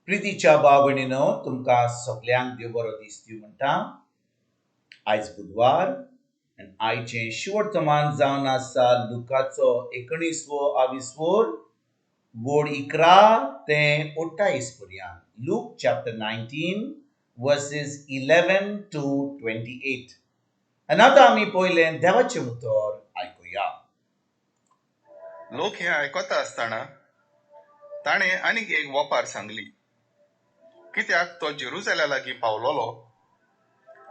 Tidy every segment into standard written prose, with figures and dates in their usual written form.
प्रितीच्या भाव भयणीनो, तुमकां सगल्यांक देव बरो दीस दिवं म्हणटा. आयज बुधवार आनी आयचें शिवर्तमान जावन आसा लुकाचो एकोणीसवो आविसवोर वोड 11 ते 28 पर्यंत. Luke chapter 19 verses 11 to 28. आनी आतां आमी पयलें देवाचें उतर आयकुया. लोक हें आयकता आसतना ताणें आनीक एक वपार सांगली, कित्याक तो जेरुजाल्या लागीं पावलोलो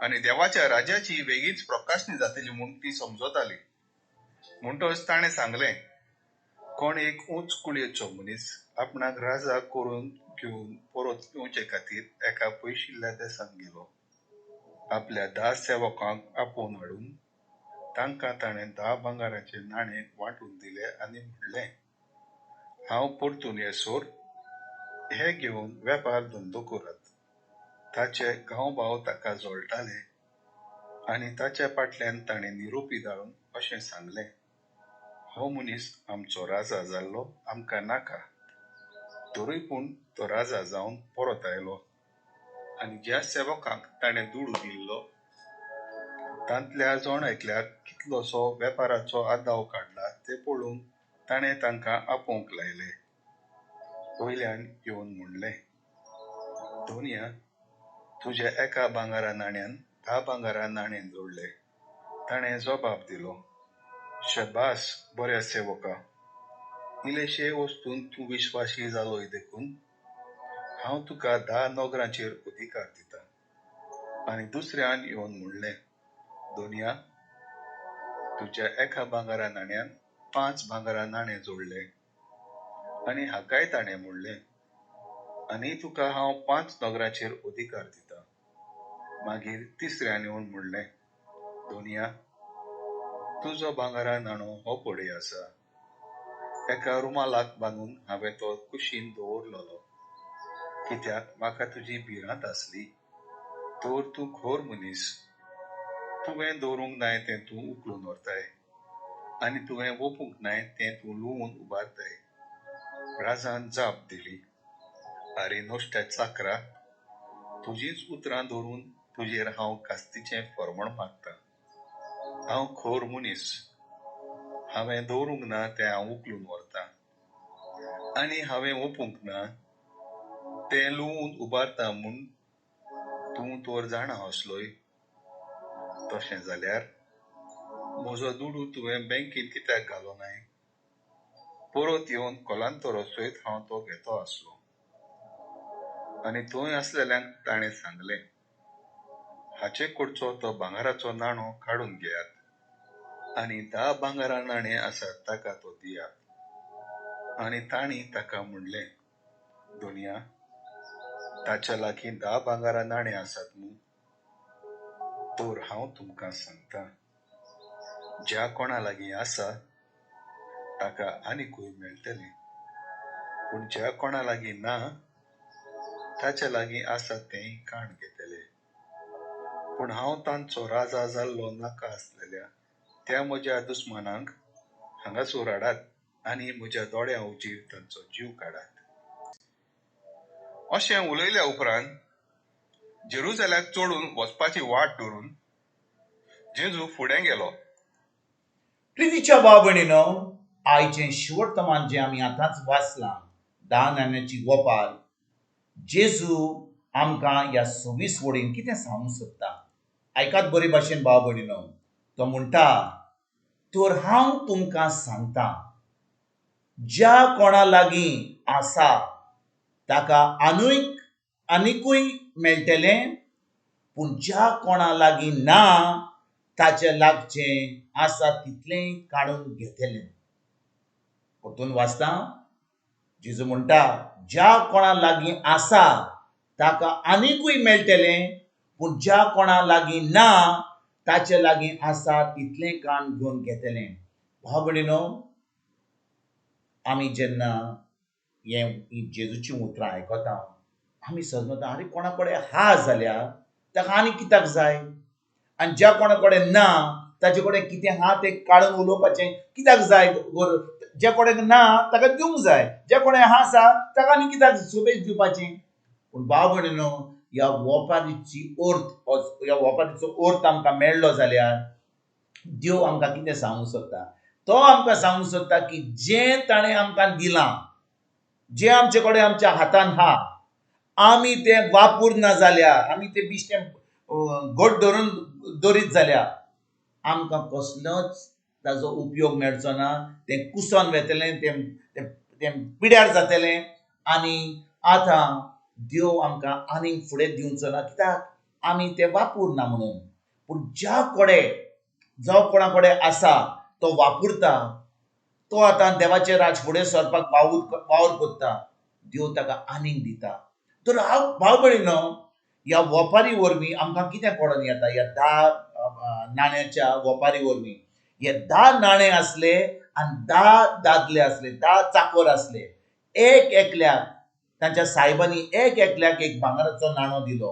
आनी देवाच्या राज्याची वेगींच प्रकाशणी जातली म्हूण ती समजताली. म्हणटच ताणें सांगलें, कोण एक उंच कुळयेचो मनीस आपणाक राजा करून घेवन परत येवचे खातीर एका पयशिल्ल्या देशांत गेलो. आपल्या 10 सेवकांक आपोवन हाडून तांकां ताणें 10 भांगराचे नाणे वांटून दिले आनी म्हणलें, हांव परतून येसर हे घेवन वेपार धंदो करात. ताचे गांवभाव ताका जळटाले आनी ताच्या फाटल्यान ताणें निरोपी धाडून अशें सांगलें, हो मनीस आमचो राजा जाल्लो आमकां नाका. तरूय पूण तो राजा जावन परत आयलो आनी ज्या सेवकांक ताणें दुडू दिल्लो तांतल्या जण एकल्याक कितलोसो वेपाराचो आदाव काडला तें पळोवन ताणें तांकां आपोवंक लायले. वयल्यान येवन म्हणलें, धोनिया, तुज्या एका भांगरा नाण्यान 10 भांगरा नाणे जोडले. ताणें जबाब दिलो, शबास बऱ्या सेवका, इल्लेशे वस्तून तूं विश्वासी जालोय देखून हांव तुका 10 नगरांचेर अधिकार दितां. आनी दुसऱ्यान येवन म्हणलें, धोनिया, तुज्या एका भांगरा नाण्यान 5 भांगरा नाणे जोडले. आनी हाकाय ताणें म्हणलें, आनी तुका हांव 5 नगरांचेर अधिकार दितां. मागीर तिसऱ्यान येवन म्हणलें, धोनिया, तुजो भांगरा नाणो हो पळय आसा. एका रुमालाक बांदून हांवें तो कुशीन दवरलेलो, कित्याक म्हाका तुजी भिरांत आसली. तर तूं खोर मनीस, तुवें दवरूंक नाय तें तूं उखलून व्हरताय आनी तुवें वोपूंक नाय तें तूं लुवून उबारताय. राजान जाप दिली, आरे नश्ट्या चाकरा, तुजींच उतरां धरून तुजेर हांव कास्तीचें फर्मण मागतां. हांव खोर मनीस, हांवें दवरूंक ना तें हांव उखलून व्हरतां आनी हांवें वोपूंक ना तें लुवून उबारता म्हूण तूं तर जाणा आसलोय. तशें जाल्यार म्हजो दुडू तुवें बँकेंत कित्याक घालो नाय? परत येवन कोलांतरो सयत हांव तो घेतो आसलो. आनी थंय आसलेल्यांक ताणें सांगलें, हाचे कडचो तो भांगराचो नाणो काडून घेयात आनी 10 भांगरा नाणे आसात ताका तो दियात. आनी तांणी ताका म्हणलें, धोनिया, ताच्या लागीं 10 भांगरा नाणे आसात मूं? तर हांव तुमकां सांगता, ज्या कोणा लागीं आसा ताका आनिकूय मेळटलें, पूण ज्या कोणा लागीं ना ताच्या लागीं आसा तेंय काण घेतले. पूण हांव तांचो राजा जाल्लो नाका आसलेल्या त्या म्हज्या दुस्मानांक हांगासर हाडात आनी म्हज्या दोळ्यां उजीर तांचो जीव काडात. अशें उलयल्या उपरांत जेरुजाल्याक चडून वचपाची वाट धरून जेजू फुडें गेलो. प्रितीच्या भाव भयणीनो, आयचें शिवर्तमान जें आमी आतांच वाचलां, 10 नाण्याची वपार, जेजू आमकां ह्या 26 वडीन कितें सांगूंक सोदता? आयकात बरे भाशेन भाव भयणीनो. तो म्हणटा, तर हांव तुमकां सांगता, ज्या कोणा लागीं आसा ताका आनिकूय मेळटलें, पूण ज्या कोणा लागीं ना ताचे लागचें आसा तितलें काडून घेतलें. परतून वाचता, जेजू म्हणटा, ज्या कोणा लागीं आसा ताका आनिकूय मेळटलें, पूण ज्या कोणा लागीं ना ताचे लागीं आसा तितलें काण घेवन घेतलें. भाव भयणीनो, आमी जेन्ना हें जेजूचीं उतरां आयकता आमी समजता, आरे कोणा कडेन आहा जाल्यार ताका आनी कित्याक जाय, आनी ज्या कोणा कडेन ना ताचे कडेन कितें आहा तें काडून उलोवपाचें कित्याक जाय? ज्या कडेन ना ताका दिवंक जाय, ज्या कडेन आहा आसा ताका आनी कित्याक सोबेज दिवपाचें? पूण भाव भयणीनो, ह्या वोपारीची अर्थ, ह्या वोपारीचो अर्थ आमकां मेळ्ळो जाल्यार देव आमकां कितें सांगूंक सोदता? तो आमकां सांगूंक सोदता की जें ताणें आमकां दिलां, जें आमचे कडेन आमच्या हातान आहा, आमी तें वापरना जाल्यार, आमी तें बिश्टें घट धरून दवरीत जाल्यार आमकां कसलोच ताजो उपयोग मेळचो ना. तें कुसोन वेतलें, तें तें पिड्यार जातलें आनी आतां देव आमकां आनीक फुडें दिवचो ना, कित्याक आमी तें वापरना म्हणून. पूण ज्या कडेन जो कोणा कडेन आसा तो वापरता, तो आतां देवाचें राज फुडें सरपाक वावर करता, देव ताका आनीक दिता. तर हांव भाव भयणीनो, ह्या वोपारी वरवीं आमकां कितें कळोन येता? ह्या 10 नाण्याच्या वोपारी वरवीं, हे 10 नाणे आसले आनी 10 दादले आसले, 10 चाकर आसले. एक एकल्याक तांच्या सायबांनी एक एकल्याक एक भांगराचो नाणो दिलो.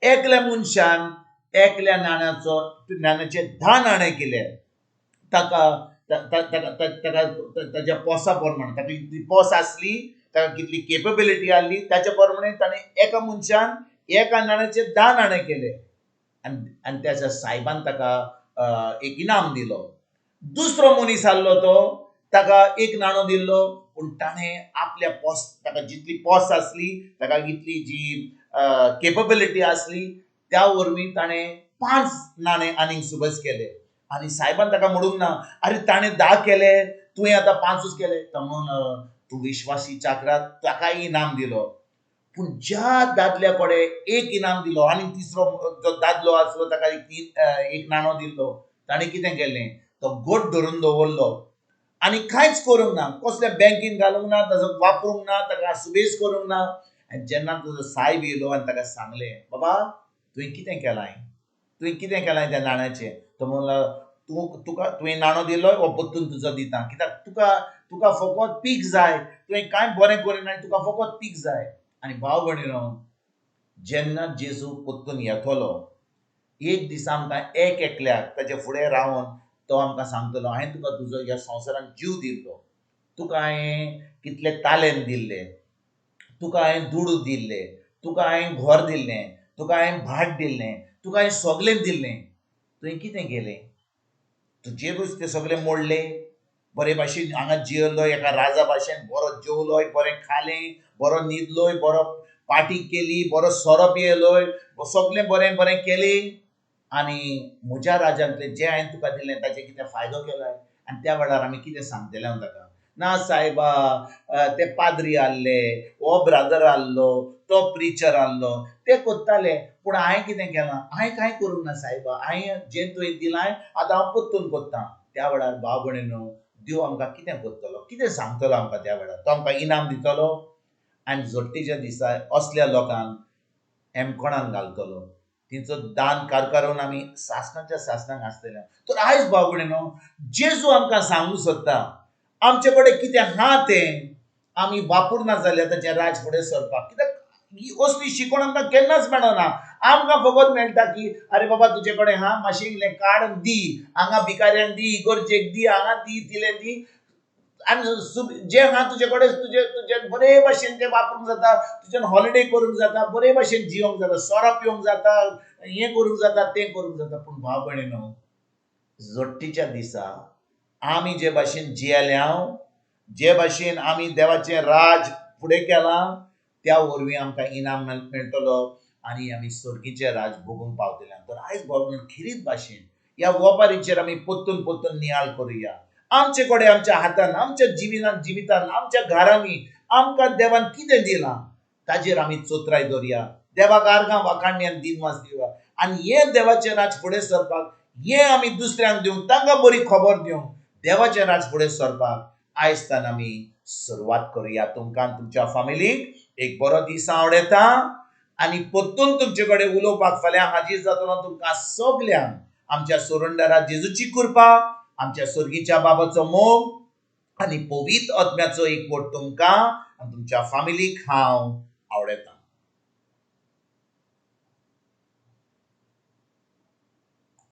एकल्या मनशान एकल्या नाण्याचे 10 नाणे केले. ताका ताका ताच्या पोसा प्रमाणे, ताका कितली पोस आसली, ताका कितली केपेबिलिटी आसली, ताच्या प्रमाणे ताणें एका मनशान एका नाण्याचे 10 नाणे केले आनी त्याच्या सायबान ताका एक इनाम दिलो. दुसरो मनीस आसलो तो ताका एक नाणो दिल्लो, पूण ताणें आपल्या पोस, ताका जितली पोस आसली, ताका इतली जी केपेबिलिटी आसली, त्या वरवीं ताणें 5 नाणे आनीक सुबस केले. आनी सायबान ताका म्हणूंक ना, अरे ताणें 10 केले, तुवें आतां 5 केले. तो म्हणून तूं विश्वासी चाकरा, ताकाय इनाम दिलो. पूण ज्या दादल्या कडेन एक इनाम दिलो आनी तिसरो जो दादलो आसलो ताका एक नाणो दिल्लो, ताणें कितें केलें, तो गोट धरून दवरलो आनी कांयच करूंक ना, कसल्या बँकीन घालूंक ना, ताजो वापरूंक ना, ताका सुबेज करूंक ना. आनी जेन्ना तुजो सायब येयलो आनी ताका सांगलें, बाबा तुवें कितें केलां, तुवें कितें केलां त्या नाण्याचें? तो म्हणलो, तुका तुवें नाणो दिलो, हो परतून तुजो दिता, कित्याक तुका तुका फकत पीक जाय, तुवें कांय बरें करिना, तुका फकत पीक जाय. आनी भाव भयणीनो, जेन्ना जेजू परतून येतलो, एक दीस आमकां एक एकल्याक ताचे फुडें रावन तो आमकां सांगतलो, हांवें तुका तुजो ह्या संवसारान जीव दिल्लो, तुका हांवें कितले तालेंत दिल्ले, तुका हांवें दुडू दिल्ले, तुका हांवें घर दिल्लें, तुका हांवें भाट दिल्लें, तुका हांवें सगळें दिल्लें, तुवें कितें केलें? तुजेरूच ते सगळे मोडले, बरे भाशेन हांगा जियेलो, एका राजा भाशेन बरो जेवलोय, बरें खालें, बरो न्हिदलोय, बरो पार्टी केली, बरो सोरो पियेलोय, सगळें बरें बरें केलें, आनी म्हज्या राजांतलें जें हांवें तुका दिलें ताचें कितें फायदो केलो? आनी त्या वेळार आमी कितें सांगतले हांव ताका? ना सायबा, ते पाद्री आहले, हो ब्रादर आहलो, तो प्रिचर आहलो, ते कोत्ताले, पूण हांवें कितें केलां? हांवें कांय करूंक ना सायबा, हांवें जें तुवें दिलां आतां हांव परतून कोत्तां. त्या वेळार भाव भयणीनो, देव आमकां कितें करतलो, कितें सांगतलो आमकां त्या वेळार? तो आमकां इनाम दितलो आनी जोडटीच्या दिसा असल्या लोकांक एमकोणाक घालतलो, तिचो दान कारकारून आमी सासणाच्या सासणाक आसतले. तर आयज भाव भयणीनो, जेजू आमकां सांगूंक सोदता, आमचे कडेन कितें आहा तें आमी वापरना जाल्यार ताचें राज फुडें सरपाक, कित्याक ही असली शिकवण आमकां केन्नाच मेळना. आमकां फकत मेळटा की अरे बाबा तुजे कडेन आहा, मातशें इल्लें काड दी, हांगा भिकाऱ्यांक दी, इगर्जेक दी, हांगा दी, तिलें दी, आनी जें आहा तुजे कडेन तुजे तुज्यान बरे भाशेन तें वापरूंक जाता, तुज्यान हॉलिडे करूंक जाता, बरे भाशेन जियोंक जाता, सोरो पिवंक जाता, हें करूंक जाता, तें करूंक जाता. पूण भाव भयणीनो, जोडटीच्या दिसा आमी जे भाशेन जियेले हांव, जे भाशेन आमी देवाचें राज फुडें केलां, त्या वरवीं आमकां इनाम मेळटलो आनी आमी सर्गीचें राज भोगूंक पावतले. तर आयज भाव भयणीनो, खेरीत भाशेन ह्या वोपारीचेर आमी परतून परतून नियाळ करुया. आमचे कडेन, आमच्या हातान, आमच्या जिवितान, आमच्या घरांनी आमकां देवान कितें दिलां ताजेर आमी चोत्राय दवरया. देवाक आर्गां वाखाणणी आनी दिनवास दिवया आनी हें देवाचें राज फुडें सरपाक, हें आमी दुसऱ्यांक दिवंक, तांकां बरी खबर दिवंक, देवाचें राज फुडें सरपाक आयज आमी सुरवात करुया. तुमकां तुमच्या फामिलीक एक बरो दीस आवडटा आनी परतून तुमचे कडेन उलोवपाक फाल्यां हाजीर जातलो. तुमकां सगल्यांक आमच्या सोरंडरा जेजूची कृपा, आमच्या सर्गीच्या बाबाचो मोग आनी पवित्र आत्म्याचो एकवट तुमकां आनी तुमच्या फामिलीक हांव आवडटा.